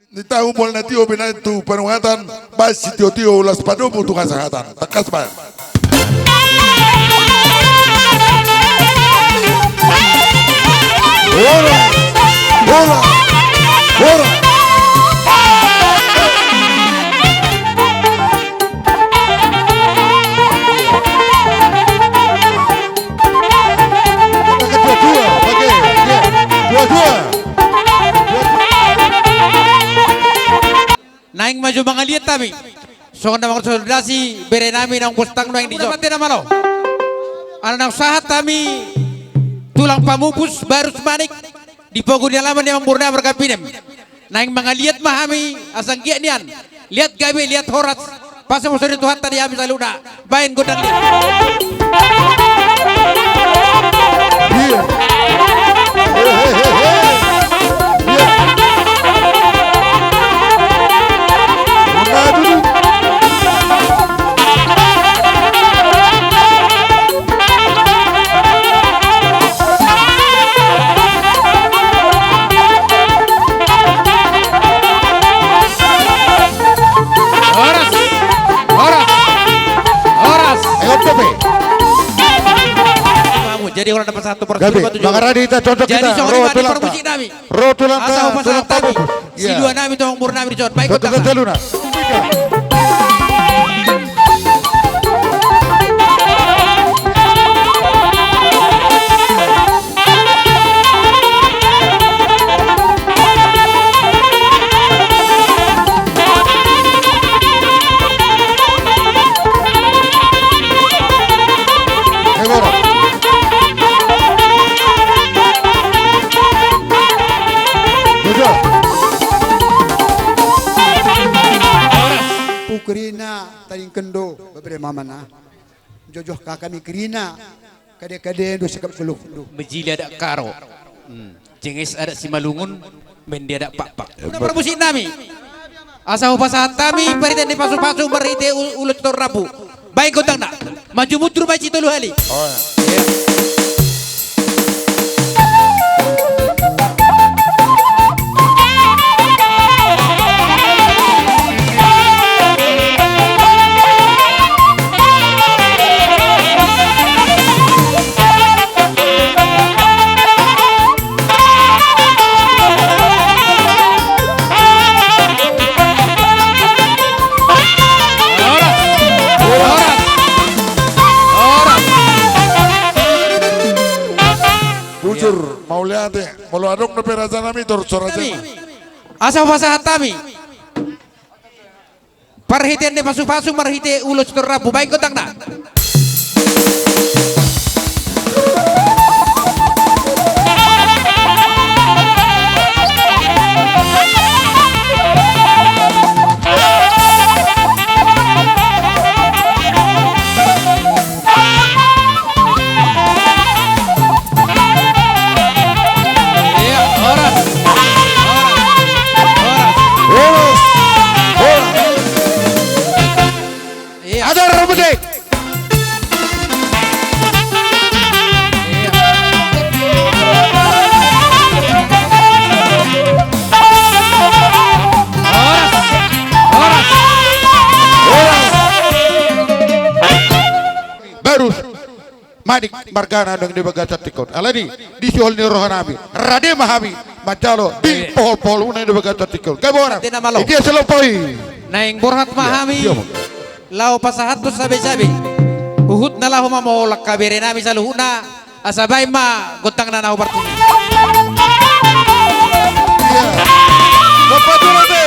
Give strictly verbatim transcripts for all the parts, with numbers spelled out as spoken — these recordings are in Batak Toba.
Ni tahu mual na tio binaen tu panungatan, baen sitiotio ulas padomu tu hasahatan. Tangkas baen. Horas! Horas! Horas! Dua-dua, oke, iya. Dua-dua. Naeng maju mangaliat hami. Songon na mangonsolidasi bere nami naung bostang nuaeng di son. Muna ma ate na malo. Ala naung sahat hami tulang pamupus Barus Manik di pogu ni alaman ni amangboru nami marga Pinem. Naeng mangaliat ma hami asa anggiat nian liat gabe liat horas. Pasu-pasu ni Tuhanta di hami saluhutna. Baen gondang liat. Iya. Hehehe. Iya. Maju. Horas. Horas. Horas. Ayo, Pepe. Jadi orang dapat satu per gabe, tujuh. Maka radi hita cocok. Jadi hita songon i ma di parmusik nami. Ro tulangta, asa hupasahat hami. Iya. Silua nami tu amangboru nami di son. Baik, kota. Pukrina tadingkon do, babere mamana. Jojoh kakami kerina. Kade-kade do sikap geluh do. Mejili adat Karo. Hmm. Jenges adat Simalungun. Mende adat Pakpak. Muna parmusik nami. Asa hupasahat hami parhitean ni pasu-pasu marhite u-, ulos sitorop rambu. Baen gondangna. Maju mundur baen sitolu hali. Oh, iya. Iya. Bujur, mauliate. Molo adong dope raja nami, tor so raja nami. Asa hupasahat hami. Parhitean ni pasu-pasu marhite ulos sitorop rambu, baen gondangna. Iya, horas. Horas. Horas. Horas. Iya. Adar musik. Iya. Horas. Horas. Horas. Barus Manik margana naung di bagasan tingki on. Alani, di sihol ni roha nami, rade ma hami manjalo di pohol-pohol naung di bagasan tingki on. Gabe borat. Ate na malo. Idia selopoi. Naeng borhat ma hami. Iya, iya. Laho pasahathon sabe-sabe. Huhut na laho mamolak habere nami saluhutna. Asa baen ma gondangna na hupartuni. Iya. Bapak Durate.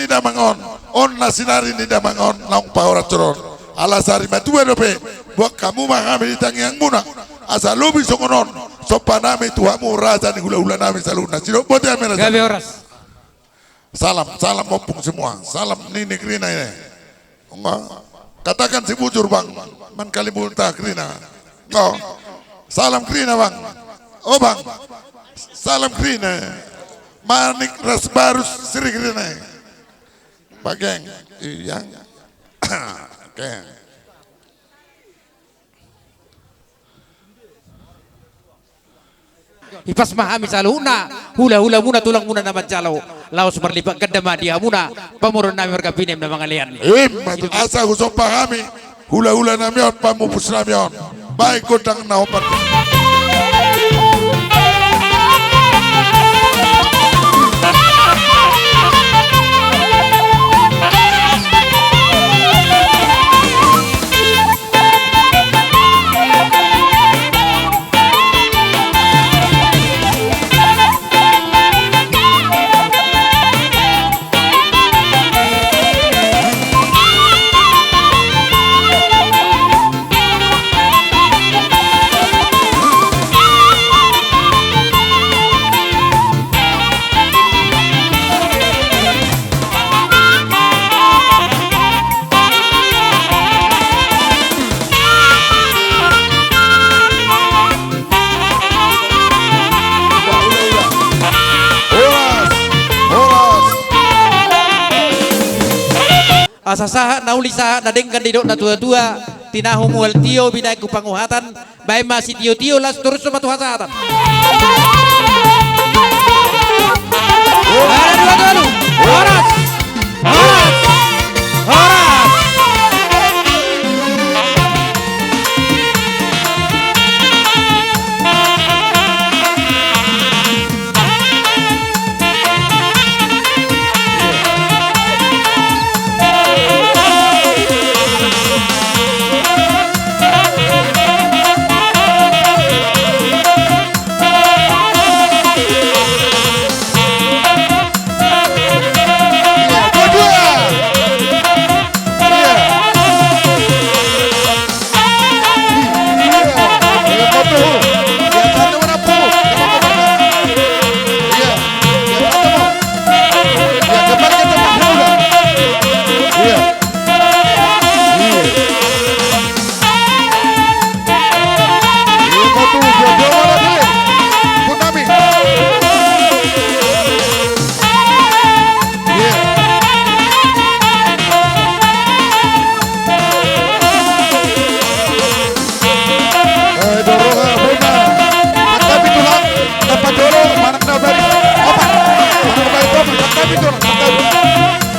damang on, on na sinari ni damang on naung pahoras on. Ala sari matua dope, boan hamu ma hami di tangiangmuna. Asa lobi songon on somba nami tu hamu raja ni hulahula nami saluhutna. Sidok boti hami raja. Gabe horas. Salam, salam ompung semua. Salam ni negrina i. Nga, katakan si bujur, Bang. Man kali multa grina. Nga, salam grina, Bang. O, Bang. Salam grina. Manik ras barus siri grina. Bageng. Iya. Oke. Hipas ma hami saluhutna, hulahulamuna, tulangmuna na manjalo. Laos marlipat ganda ma di hamuna, pamoruon nami marga Pinem na mangalean. Ima tutu. Asa husomba hami hulahula nami on, pamupus nami on. Baen gondang na hombar. Horas, horas. Asa sahat na uli sahat na denggan, didok na tuatua, tinahu mual tio binahen tu panguhatan. Baen ma sitiotio, las torus ma tu hasahatan. Horas, horas, horas, horas.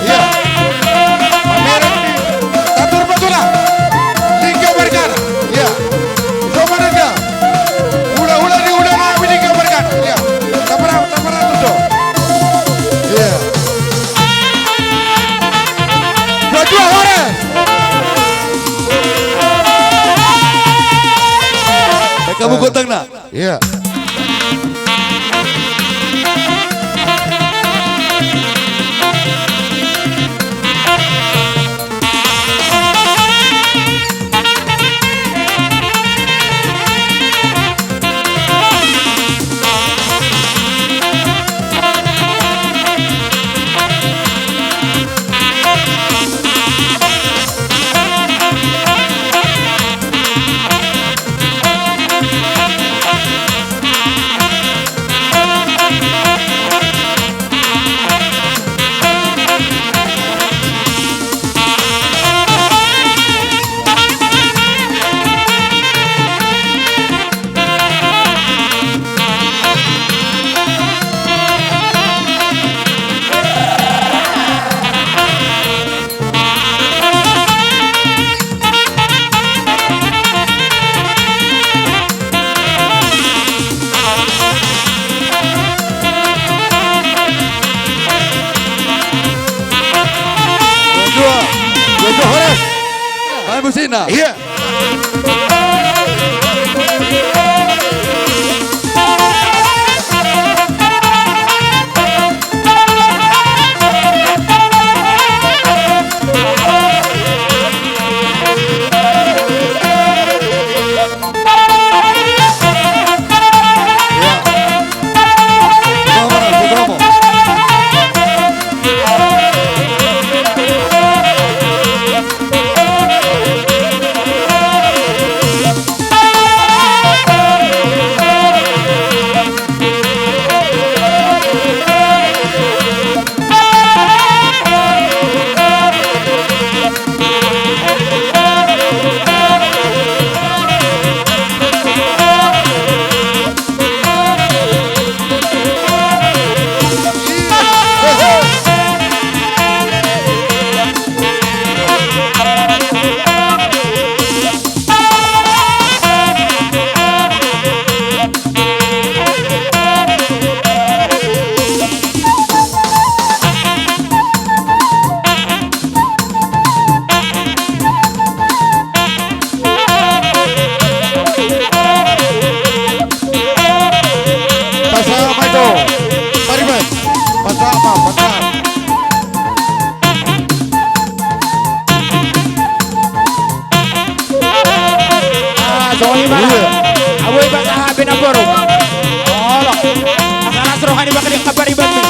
Iya. Mamereng di Tatur Batula. Lingga Margana. Iya. Somanada. Hulahula ni hulahula nami Lingga Margana. Iya. Tapara, tapara tuso. Iya. Dua dua, horas. Baik, hamu gondang na. Iya. Dua, dua, dua, horas. Baen musik na. Iya. Ima. Iya. Abu iba sahat bena boru. Olo. Asa las roha ni bangka di kabar iba tu.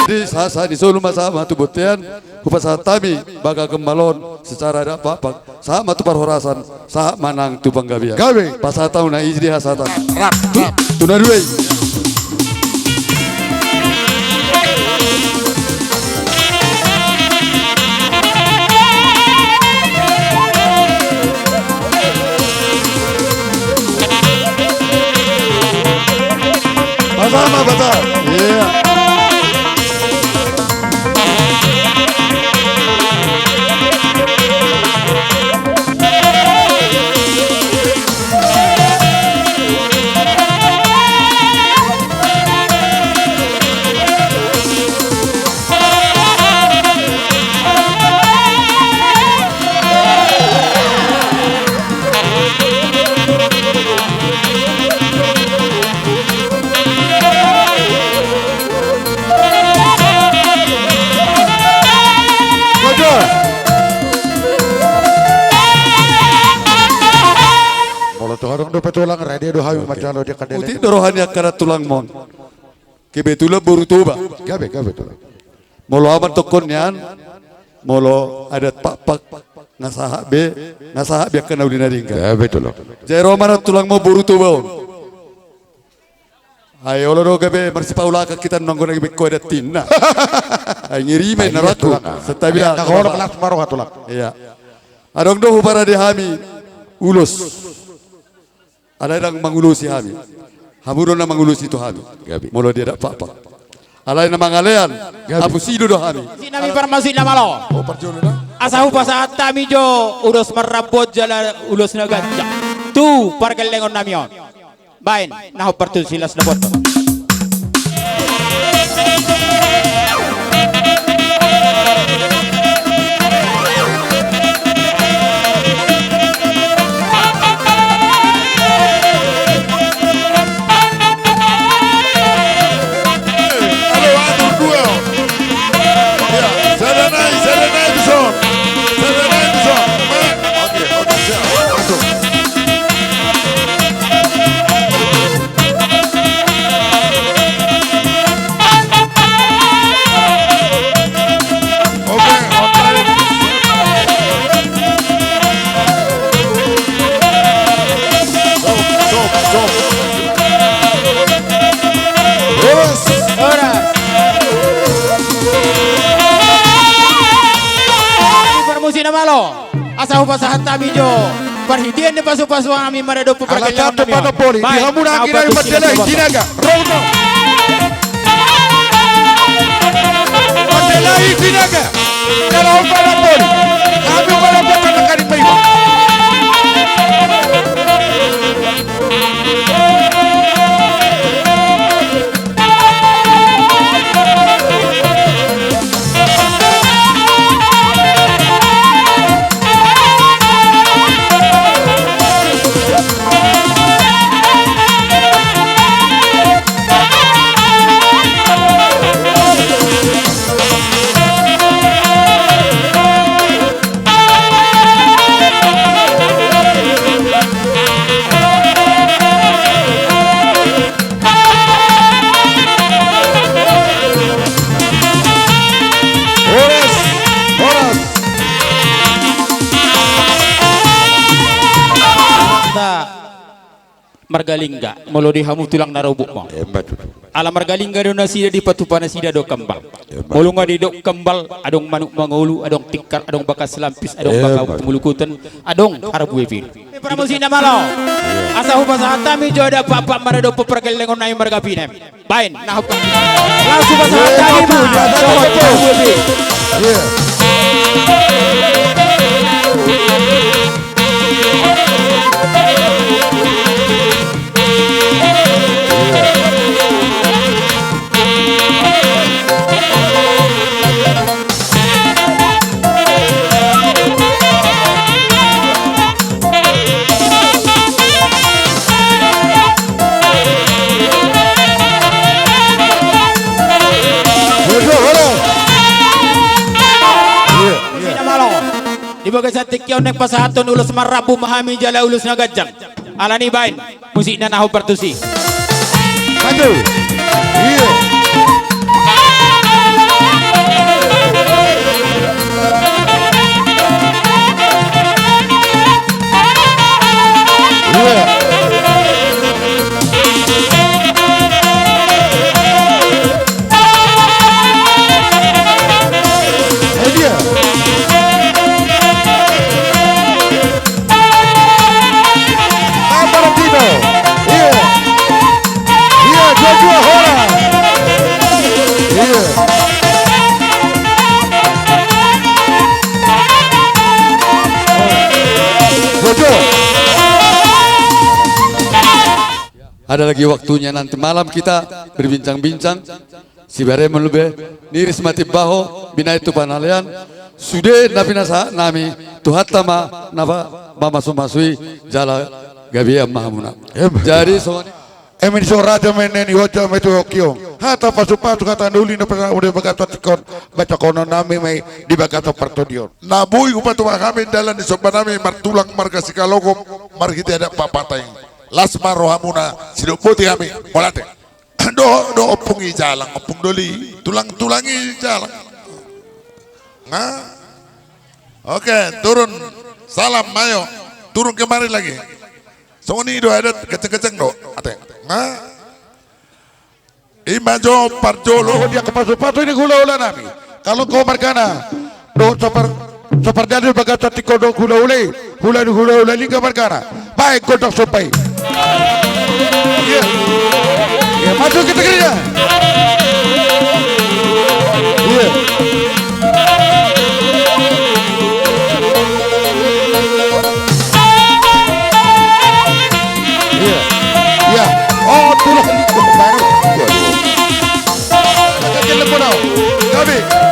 Di sahat-sahat ni solu ma sahat ma tu bontean, hupasahat hami bagas gamalan secara adat Pakpak, sahat ma tu parhorasan, sahat ma nang tu panggabean. Gabe. Pasahat hamu na i di hasahatan. Rap, rap. Tu na dua i. Pasahat ma, pasahat. Iya. Molo tu adong dope tulang, rade do hami manjalo di kandele. Uti do roha ni angka na tulangmon. Kebetulan boru Toba. Gabe, gabe tulang. Molo ahu mandokkon nian, molo adat Pakpak, nga sahat be, nga sahat be angka na uli na denggan. Gabe tulang. Jadi ro ma na tulangmon boru Toba on. Ai olo do gabe marsipaulakan hita nanggo na gabe ho adat ninna. Ai ngeri ma inna rohangku. Santabi da. Iya. Adong do huparade hami ulos. Alai ndang mangulosi hami. Hamu do na mangulosi tu hami. Gabe. Molo di adat Pakpak. Alai na mangalean. Gabe. Apusido do hami. Sinami parmusik na malo. Oh, parjolo na. Asa hupasahat hami jo ulos marrambuan jala ulos na ganjang tu pargellengon nami on. Baen, na hombar tu si las na boto. Halo, atur dua. Ya, sada nai, sada nai, bisa. Sada nai, bisa. Oke, oke, siap. Langsung. Oke, oke. Stop, stop, stop. Horas. Horas. Parmusik na malo. Asa hupasahat hami jo parhitean ni pasu-pasu hami maradophon pargellengon nami on. Baen, di hamu na anggi nami, mandalani sinaga. Ro ma. Mandalani sinaga. Jala on maradophon. Hami maradophon na kari paima. Marga Lingga, molo di hamu tulang na robuk ma. Emma tutu. Ala marga Lingga do nasida, dipatupa nasida do kambal. Emma. Molo nga didok kambal, adong manuk mangolu, adong tikar, adong bagas lampis, adong, emma, bangau mulukutan, adong harbue biru. Pramusikna malo. Iya. Asa hupasahat hami jo adat Pakpak maradophon pargellengon nami marga Pinem. Baen, na hop. Langsung pasahat hami ma. Iya. Di bagasan tingki on naeng pasahathon ulos marrambu ma hami jala ulos na ganjang. Alani i baen. Musikna na hombar tusi. Maju. Iya. Iya. Iya. Apa Tino? Iya. Iya, dua-dua, hola. Iya. Dua-dua. Ada lagi waktunya nanti malam kita berbincang-bincang. Siberengeta be, niris ma timbaho, binaen tu panalean, sude na pinasahat nami, Tuhanta ma na pa-, mamasu-masui, jala gabe ma hamuna. Em. Jadi, so- Eme ni so raja ma i, eme ni hoja ma i tu hongkion. Hata pasu-pasu, hata na uli na pinasahat muna di bagasan tingki on, bacahonon nami ma i di bagasan partondion. Na boi hupatupa hami dalan ni somba nami martulang marga Sikalogom marhite adat Pakpak i. Las ma rohamuna, sidok boti hami, mauliate. Dohot do ompung i jalang, ompung doli, tulang-tulang i jalang. Nga? Oke, turun. Salam, ayo. Turun kemari lagi. Songon i do adat, kenceng-kenceng do. Ate. Nga? Ima jo parjolo. Dia ke pasu-pasu ni hula-hula nami. Kalau kau margana, dohot so par-, so pardalil bagasan tingki on dohot hula-hula i, hula ni hula-hula Lingga margana. Baen gondang somba i. Iya. Iya, maju kita gereja. Iya. Iya. Iya. Oh, tulang. Baru. Waduh. Kecil lembu dong. Kami.